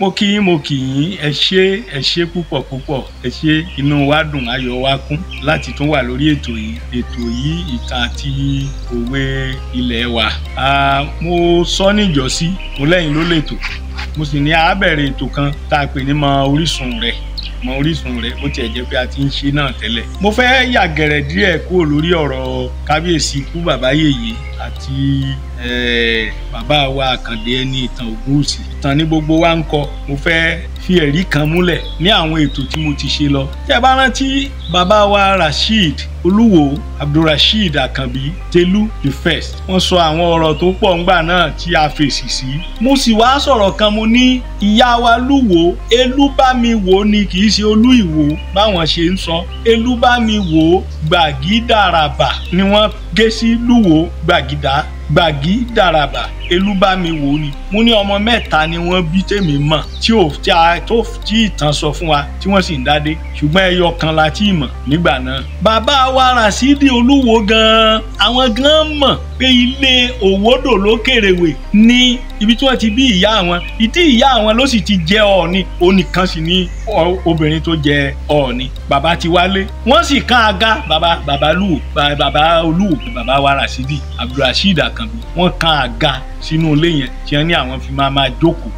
Mo kí yín, mo kí yín, ẹ ṣé, ẹ ṣé púpọ̀ púpọ̀, ẹ ṣé. Inú wa dùn, ayọ̀ wa kún láti tún wà lórí ètò yìí, ètò yìí, ìtàn àti òwe ilẹ̀ wa. Mo sọ níjọ́sí, mo lẹ́yìn ló lètò, mo sì ní a bẹ̀rẹ̀ ètò kan tá a pè ní Mọ Orísun Rẹ. Mọ Orísun Rẹ, bó tiẹ̀ jẹ́ pé a ti ń ṣe náà tẹ́lẹ̀. Mo fẹ́ yàgẹ̀rẹ̀ díẹ̀ kúrò lórí ọ̀rọ̀ kábíyèsí ikú bàbá yèyé àti bàbá wa Àkàndé ẹni ìtàn Ògúnwùsì. Ìtàn ní gbogbo wa ń kọ. Mo fẹ́ fi ẹ̀rí kan múlẹ̀ ní àwọn ètò tí mo ti ṣe lọ. Tí ẹ bá rántí bàbá wa Rasheed Olúwo Abdulrasheed Àkànbí Telu the first, wọ́n sọ àwọn ọ̀rọ̀ tó pọ̀ ńgbà náà tí a fèsì sí. Mo sì wá sọ̀rọ̀ kan, mo ní ìyá wa Lúwo, Elúbámiwò ni, kì í ṣe Olú Ìwò báwọn ṣe ń sọ. Elúbámiwò Gbàgídàràbà ni wọ́n gé sí Lúwo Gbàgídà, Gbàgídàràbà Elúbámiwò ni. Mo ní ọmọ mẹ́ta ni wọ́n bí tèmi mọ̀ tí ò tí a tó tí ìtàn sọ fún wa tí wọ́n sì ń dádé, ṣùgbọ́n ẹyọ kan la tí mọ̀ nígbà náà. Bàbá wa Rasidi Olúwo gan-an, àwọn gan-an mọ̀ pé ilé Òwòdò lókèrèwé ní ibi tí wọ́n ti bí ìyá àwọn. Ìdí ìyá àwọn ló sì ti jẹ́ Ọọ̀ni, onìkan sì ní obìnrin tó jẹ́ Ọọ̀ni. Bàbá ti wálé, wọ́n sì kan àga bàbá bàbá Lúwo, bàbá Olúwo, bàbá wa Rasidi Abdulrasheed Àkànbí, wọ́n kan àga sínú ilé yẹn tí wọ́n ní àwọn fi máa máa jókòó,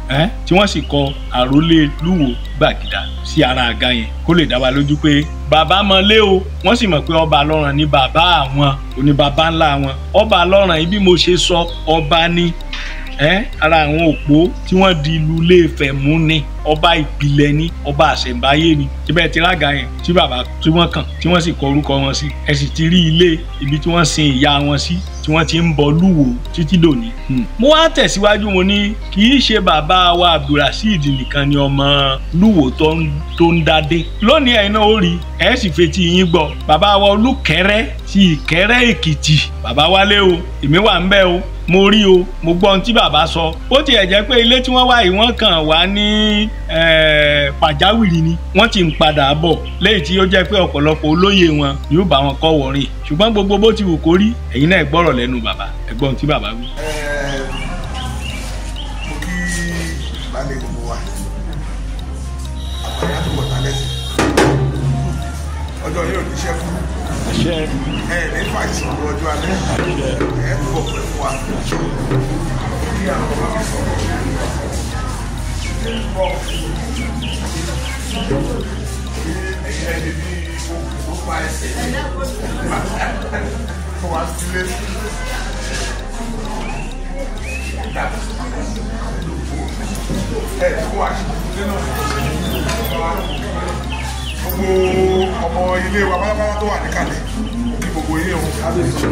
tí wọ́n sì kọ àrólé Lúwo Gbàgídà sí ara àga yẹn kó lè dá wa lójú pé bàbá mọlé o. Wọ́n sì mọ̀ pé ọba lọ́ràn ni bàbá àwọn, òní bàbá ńlá wọn. Ọba lọ́ràn yìí bí mo ṣe sọ, ọba ni, ara àwọn òpó tí wọ́n di ìlú Ilé-Ifẹ̀ mú ni, ọba ìpìlẹ̀ ni, ọba àṣẹ̀ǹbáyé ni. Síbẹ̀ tí rága yẹn tí bàbá tí wọ́n kàn tí wọ́n sì kọ orúkọ wọn sí, ẹ sì ti rí ilé ibi tí wọ́n sin ìyá wọn sí tí wọ́n ti ń bọ Lúwo títí dòní. Mo wá tẹ̀síwájú, mo ní kì í ṣe bàbá wa Abdulrasheed nìkan ni ọmọ Lúwo tó ń dádé. Lónìí ẹ̀yin náà ó rí, ẹ̀ sì fetí yín gbọ́. Bàbá wa Olúkẹ́rẹ́ ti Ìkẹ́rẹ́ Èkìtì, bàbá wálé o, èmi wà ń bẹ̀ o, mo rí o, mo gbọ́ ohun tí bàbá sọ. Ó tiẹ̀ jẹ́ pé ilé tí wọ́n wá yìí wọ́n kàn wá ní pàjáwìrì ni, wọ́n ti ń padà bọ̀, léyìí tí ó jẹ́ pé ọ̀pọ̀lọpọ̀ olóyè wọn yóò bá wọn kọ́ wọ̀rin. Ṣùgbọ́n gbogbo bó ti wù kó rí, ẹ̀yin náà gbọ́rọ̀ lẹ́nu bàbá, ẹ gbọ́ ohun tí bàbá wí. Mo kí balẹ̀ gbogbo wa, àgbàyà tó wọ̀ta lẹ́sìn, ọjọ́ yóò ní ṣẹ́kù, ẹ ní fàìsàn ọjọ́ alẹ́, ẹ bọ̀ pẹ̀ fún wa. Kí àwọn ọmọ mi sọ̀rọ̀ bọ̀ ẹ̀yìn ẹni bí okùn tó pa ẹsẹ̀ kó wá sílé. Ẹ kó wá sílé náà. Gbogbo ọmọ ilé wa pátápátá tó wà níkàlẹ̀, kí gbogbo ilé òun kábíyèsí.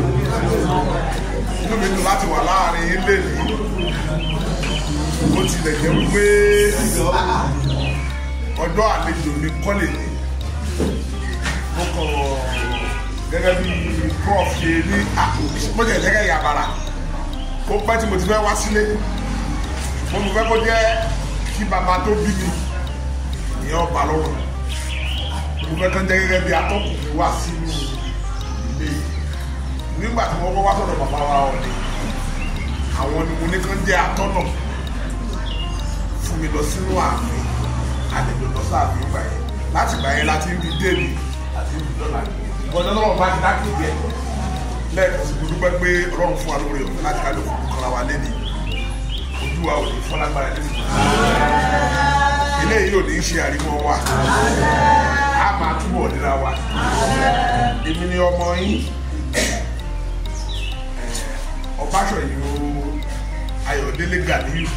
Inú mi dùn láti wà láàrin ilé ní. Bó tilẹ̀ jẹ́ wípé ọjọ́ àlejò mi kọ́lé ní. Mo kàn gẹ́gẹ́ bí prof ṣe ní àpò jẹ́ yàbàrà. Kó pẹ́ tí mo ti fẹ́ wá sílé. Mo fẹ́ kó jẹ́ kí bàbá tó bí mi ìyẹn ọba lọ́rùn. Mo fẹ́ kán jẹ́ gẹ́gẹ́ bí atọ́kùn mi wá sínú ilé. Nígbà tí wọ́n kọ́ wá sọ̀rọ̀ bàbá wa Ọọ̀ni, àwọn ni mo ní kán jẹ́ atọ́nà fún mi lọ sínú ààfin, àlejò lọ sáàfin gbà yẹn. Láti gbà yẹn láti ń fi déèlì àti ń fi dọ́là. Ìbọ̀dọ̀ lọ́wọ́ bá ti dákì díẹ̀. Lẹ́ẹ̀kan sí mo dúpẹ́ pé Ọlọ́run fún wa lóore ọ̀fẹ́ láti ká lè fojú kanra wa léde. Ojú wa ò ní fọ́ lágbára lẹ́nu. Eléyìí ò ní ṣe àrímọ́ wa. A máa túbọ̀ nira wa. Èmi ni ọmọ yín, Ọbáṣọ̀yìn Ayọ̀délé Gàníyù,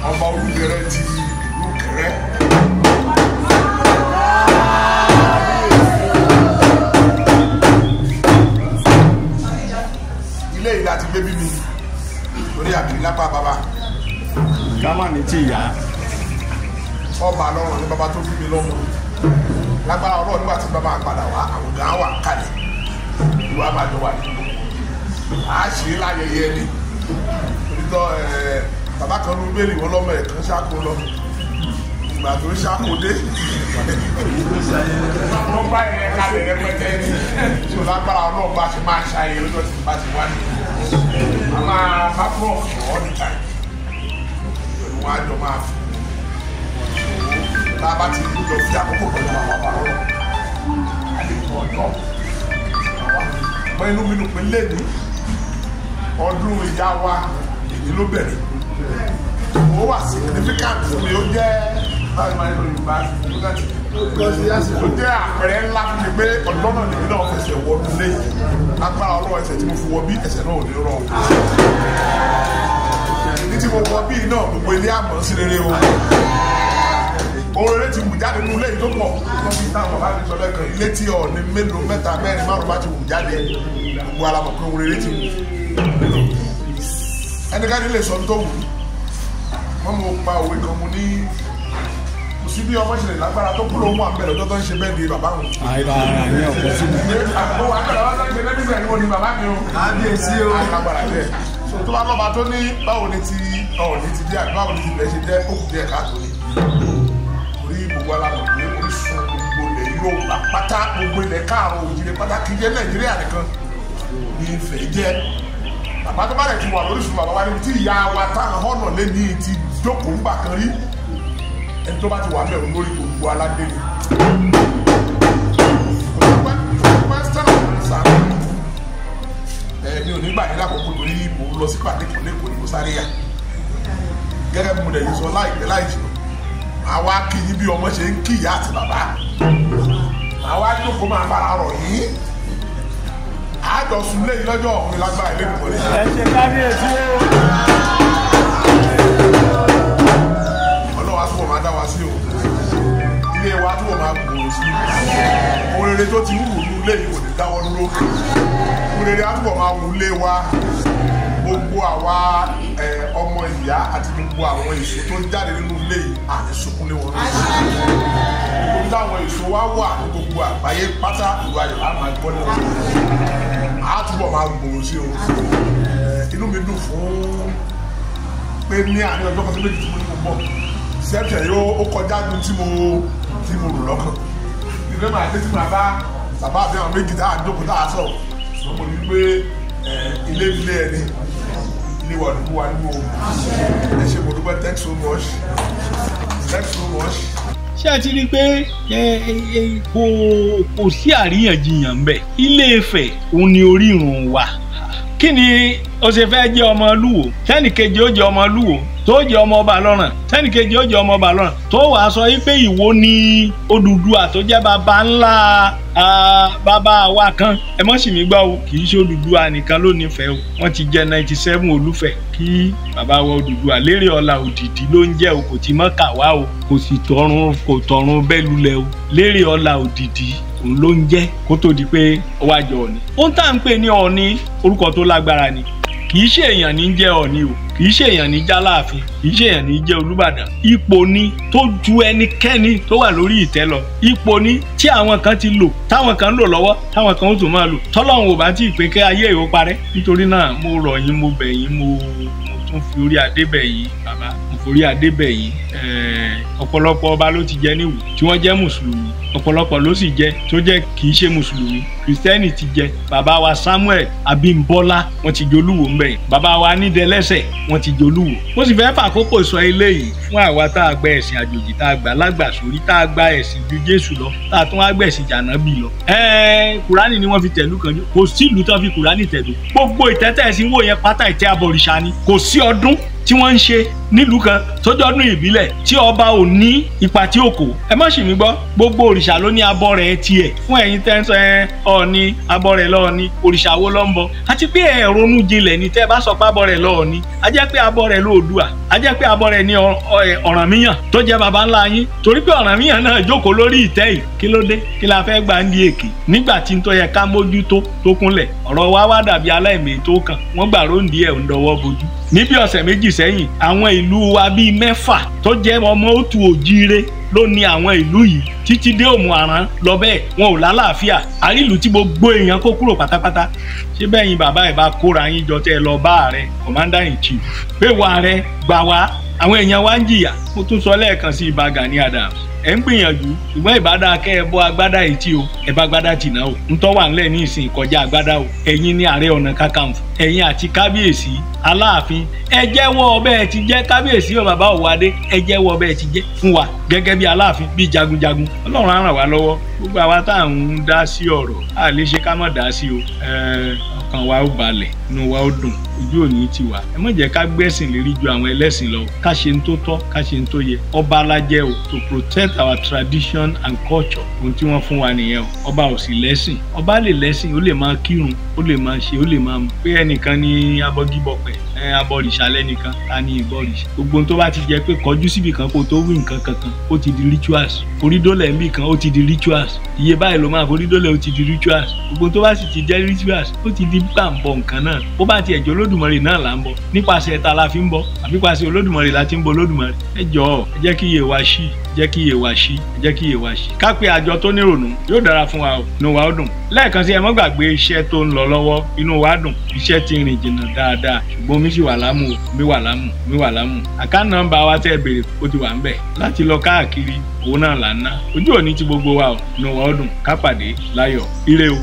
ọba Olúkẹrẹ ti ìlú Ìkẹrẹ. Ilé yìí láti gbé bí mi lórí àbí lápá bàbá. Ká má ní tí ìyá. Ọba lọ́rùn ní bàbá tó bí mi lọ́mọ. Lágbára Ọlọ́run nígbà tí bàbá padà wá, àwọn gan wà kalẹ̀. Ìwà máa jọ wà ní gbogbo. À á ṣe é láyẹyẹ ni. Onítọ̀ bàbá kan ló béèrè wọn lọ́mọ ẹ̀ kan ṣáko lọ. Ìgbà tó ń ṣáko dé. Wọ́n bá yẹn kalẹ̀ rẹpẹtẹ ní. Tí o lágbára Ọlọ́run bá ṣe máa ṣayẹyẹ lọ́jọ́ tí bá ti wá ní. A máa bá prof all the time. wọ́n á jọ máa fi tá a bá ti jọ fi àkókò pẹ̀lú àwọn bàbá lọ́rọ̀ àlejò ọ̀dọ́ àwa inú mi dùn pé lẹ́ni ọdún ìyá wa èyí ló bẹ̀rẹ̀ ó wà significant fún mi ó jẹ́ báyìí máa ń lọ Yorùbá significant ó jẹ́ àpẹẹrẹ ńlá fún mi pé ọ̀dọ́ náà nìyí náà fẹsẹ̀ wọnú lé lágbára ọlọ́wọ́ ẹsẹ̀ tí mo fi wọ bí ẹsẹ̀ náà ò ní rọ ní tí mo wọ bí náà gbogbo ilé àmọ́ sí rere o oore ti wù jáde nínú ilé yìí tó pọ̀ lọ́bí táwọn bàbá mi sọ lẹ́ẹ̀kan ilé tí ọ̀ọ́ni mélòó mẹ́ta mẹ́rin márùn bá ti wù jáde gbogbo ara mọ̀ pé oore ti wù ẹnikẹ́ni lè sọ tó wù wọ́n mo pa òwe kan mo ní kò sí bí ọmọ ìṣẹ̀lẹ̀ lágbára tó kúrò ń wà ń bẹ̀rẹ̀ ọjọ́ tó ń ṣe bẹ́ẹ̀ di bàbá wọn. àìrà ara yẹn ọ̀pọ̀ sí mi. àbúrò wa bẹ̀rẹ̀ wá sọ́ọ́ ṣe bẹ́ẹ̀ nígbà ni bàbá mi o. kábíyèsí o. àìlágbára bẹ́ẹ̀ so tó bá lọ́ba tó ní báwo ni ti ọ̀ọ́ni ti dé àbí báwo ni ti bẹ̀ẹ́ ṣe jẹ́ ó kù díẹ̀ káàtó ni orí gbogbo alamọ̀ pé orísun gbogbo ilẹ̀ Yorùbá pátá gbogbo ilẹ̀ káàrọ̀ òjìrè pátá kì í jẹ́ Nàìjíríà nìkan ní Ifẹ̀ jẹ́ bàbá tó bá rẹ̀ ti wà lórísun bàbá wa níbi tí ìyá wa táwọn ọ̀nà lé ní ti jókòó ńgbà kan rí ẹni tó bá ti wà bẹ́ẹ̀ lórí gbogbo aládé ni. Mi ò ní gbà ní lákòókò torí mo lọ sí pàdé kan lẹ́kọ̀ọ́ ni mo sáré yà gẹ́gẹ́ bí mo dẹ̀ yìí sọ láìpẹ́ láì jìnnà àwa kì í bí ọmọ ṣe ń kí ìyá àti bàbá àwa jókòó máa fara rọ̀ yín àjọsùn lẹ́yìn lọ́jọ́ ọ̀hún lágbára ilé ìgbọ̀n rẹ̀. Ẹ ṣe kábíyèsí o. Ọlọ́wà túbọ̀ máa dá wa sí o ilé wa túbọ̀ máa gbòòrò sí i orere tó ti wù ú lé yìí kò ní dáwọ́ dúró orere á túbọ̀ máa wù ú lé wa gbogbo àwa ọmọ ìyá àti gbogbo àwọn èso tó ń jáde nínú ilé yìí àti sunkún lé wọn lórí gbogbo táwọn èso wa wà ní gbogbo àgbáyé pátá ìlú ayọ̀ á máa gbọ́ nínú á túbọ̀ máa gbòòrò sí o inú mi dùn fún pé ní àárín ọjọ́ kan sí méjì tí mo ní mo bọ̀ sẹ́pẹ̀ yóò ó kọjá nu tí mo rò lọ́kàn ìgbẹ́ máa dé tí màá bá bàbá àbí àwọn méjì tá a jókòó tá a sọ̀rọ̀ ṣùgbọ́n mo ní pé ilé ilé ẹni ilé wa dùkú wa nínú o ẹ ṣé mo dúpẹ́ thanks so much thanks so much. Ṣé ẹ ti rí i pé kò sí àríyànjiyàn ńbẹ̀ Ilé Ifẹ̀ òun ni orírun wa kí ni ó ṣe fẹ́ jẹ́ ọmọ Olúwo tẹ́nìkejì ó jẹ́ ọmọ Olúwo tó jẹ́ ọmọ ọba lọ́ràn tẹ́nìkejì ó jẹ́ ọmọ ọba lọ́ràn tó wàá sọ yí pé Ìwó ni Odùduwà tó jẹ́ bàbá ńlá bàbá wa kan ẹ mọ̀ sí mi gbọ́ o kì í ṣe Odùduwà nìkan ló nífẹ̀ẹ́ o wọ́n ti jẹ́ 97 Olúfẹ̀ kí bàbá wa Odùduwà lérè ọlá òdìdí ló ń jẹ́ o kò ti mọ́ kà wá o kò sì tọrun kò tọrun bẹ́ẹ̀ lulẹ̀ o lérè ọlá òdìdí òun ló ń jẹ́ kó tó di pé ó wá jọ Ọ̀ọ̀ni. Ohun tá à ń pè ní Ọ̀ọ̀ni orúkọ tó lágbára ni kì í ṣe èèyàn ní jẹ́ Ọ̀ọ̀ni o kì í ṣe èèyàn ní jálàáfin kì í ṣe èèyàn ní jẹ́ Olúbàdàn ipò ni tó ju ẹnikẹ́ni tó wà lórí ìtẹ́ lọ ipò ni tí àwọn kan ti lò táwọn kan ń lò lọ́wọ́ táwọn kan ó tún máa lò tọ́lọ́run ò bá tí ì pé kí ayé ìhó parẹ́ nítorí náà mo rọ̀ yín mo bẹ̀ yín mo tún fi orí adé bẹ̀ yín bàbá mo forí adé bẹ̀ yín ọ̀pọ̀lọpọ̀ ọba ló ti jẹ níwò tí wọ́n jẹ́ mùsùlùmí ọ̀pọ̀lọpọ̀ ló sì jẹ tó jẹ́ kì í ṣe mùsùlùmí kìrìsìtẹ́nì ti jẹ bàbá wa Samuel Abímbọ́lá wọ́n ti jolúwo ń bẹ̀ bàbá wa Nídẹlẹ́sẹ̀ wọ́n ti jolúwo mo sì fẹ́ fàkókò sọ eléyìí fún àwa tá a gba ẹ̀sìn àjòjì tá a gbà lágbà sórí tá a gba ẹ̀sìn ju Jésù lọ tá a tún wá gbẹ̀sìn jànábì lọ. Kùránì ni wọ́n fi tẹ̀lú kan jù kò sí ìlú tán fi Kùránì tẹ̀lú gbogbo ìtẹ́tẹ́ ẹ̀sìn wò yẹn pátá ìtẹ́ abọ̀rìṣà ni kò sí ọdún tí wọ́n ń ṣe nílùú kan tọ́jú ọdún ìbílẹ̀ tí ọba ò ní ipa tí ó kó ẹ má ṣì mí gbọ́ gbogbo òrìṣà ló ní abọ́ rẹ̀ tiẹ̀ fún ẹ̀yin tẹ́ ń sọ ẹ Ọọ̀ni abọ́ rẹ̀ lọ́ọ̀ni òrìṣà wo ló ń bọ àti pé ẹ ronú jinlẹ̀ ní tẹ́ ẹ bá sọ pé abọ́ rẹ̀ lọ́ọ̀ni a jẹ́ pé abọ́ rẹ̀ lóòdùà a jẹ́ pé abọ́ rẹ̀ ní Ọ̀rànmíyàn tó jẹ́ baba ńlá yín torí pé Ọ̀rànmíyàn náà jókòó lórí ìtẹ́ yìí kí ló dé kí la fẹ́ gbà ń di èkì nígbà tí n tó yẹ ká mójútó tó kúnlẹ̀ ọ̀rọ̀ wa wá dàbí aláìmọ̀ tó kàn wọ́n gbà róǹdí ẹ̀ ń dọwọ́ bojú níbi ọ̀sẹ̀ méjì sẹ́yìn àwọn ìlú wa bíi mẹ́fà tó jẹ́ ọmọ òtù òjíire ló ní àwọn ìlú yìí títí dé òmù àrán lọ bẹ́ẹ̀ wọn ò lálàáfíà àrílù tí gbogbo èèyàn kó kúrò pátápátá ṣé bẹ́ẹ̀ yín bàbá ẹ̀ bá kóra yín jọ tẹ́ ẹ lọ bá ààrẹ commander in chief pé wà ààrẹ gbà wá Àwọn èèyàn wa ń jìyà. Mo tún sọ lẹ́ẹ̀kan sí Ìbà Gani Adams, ẹ̀ ń gbìyànjú, ṣùgbọ́n ìbádá kẹ́ ẹ bọ́ agbádá etí o, ẹ bá agbádá tì náà o. Ń tọ́ wà ńlẹ̀ ní ìsìn kọjá agbádá o. Ẹ̀yin ní Ààrẹ Ọ̀nà Kakanfò, ẹ̀yin àti kábíyèsí Aláàfin, ẹ jẹ́wọ́ bẹ́ẹ̀ ti jẹ́. Kábíyèsí o, bàbá Ọ̀wọ́adé, ẹ jẹ́wọ́ bẹ́ẹ̀ ti jẹ́ fún wa gẹ́gẹ́ bí Aláàfin, bí jagunjagun. Ọlọ́run á ràn wá lọ́wọ́. Gbogbo àwa tá à ń dá sí ọ̀rọ̀, a lè ṣe ká má dá sí o. Ọkàn wa ó balẹ̀, inú wa ó dùn, ojú òní ti wà. Ẹ má jẹ́ ká gbẹ́sìn lérí ju àwọn ẹlẹ́sìn lọ. Ká ṣe ń tó tọ́, ká ṣe ń tó yẹ. Ọba alájẹ́ o, to protect our tradition and culture, ohun tí wọ́n fún wa nìyẹn o. Ọba ò sì lẹ́sìn. Ọba lè lẹ́sìn, ó lè máa kírun, ó lè máa ṣe, ó lè máa mú pé ẹnìkan ní abọ́gibọ̀pẹ̀, ẹ abọ̀rìṣà lẹ́nìkan, ta ní ìbọ̀rìṣà. Gbogbo ohun tó bá ti jẹ́ pé kọjú síbì kan kó tó wí nǹkan kankan, ó ti di rituals. Orídólẹ̀ ń bì kan, ó ti di rituals. Iye báyìí ló máa forídólẹ̀, ó ti di rituals. Gbogbo ohun tó bá sì ti jẹ́ rituals, ó ti di gbàǹbọ̀ nǹkan náà. Bó bá tiẹ̀ jẹ́ Olódùmarè náà là ń bọ, nípasẹ̀ ta la fi ń bọ, àbí pàṣẹ Olódùmarè la ti ń bọ Olódùmarè? Ẹ jọ̀ọ́, ẹ jẹ́ kí iye wa ṣí, jẹ́ kí iye wa ṣí, ẹ jẹ́ kí iye wa ṣí. Ká pé àjọ tó nírònú, yóò dára fún wa o, inú wa ó dùn. Lẹ́ẹ̀kan sí, ẹ má gbàgbé iṣẹ́ tó ń lọ lọ́wọ́. Inú wa dùn, iṣẹ́ ti rìn jìnnà dáadáa, ṣùgbọ́n omi sì wà lámù o, omi wà lámù, omi wà lámù. Account number wa tẹ́ ẹ béèrè, ó ti wà ń bẹ̀ láti lọ káàkiri, òun náà là ń ná. Ojú òní ti gbogbo wa o, inú wa ó dùn. Ká pàdé láyọ̀, ire o.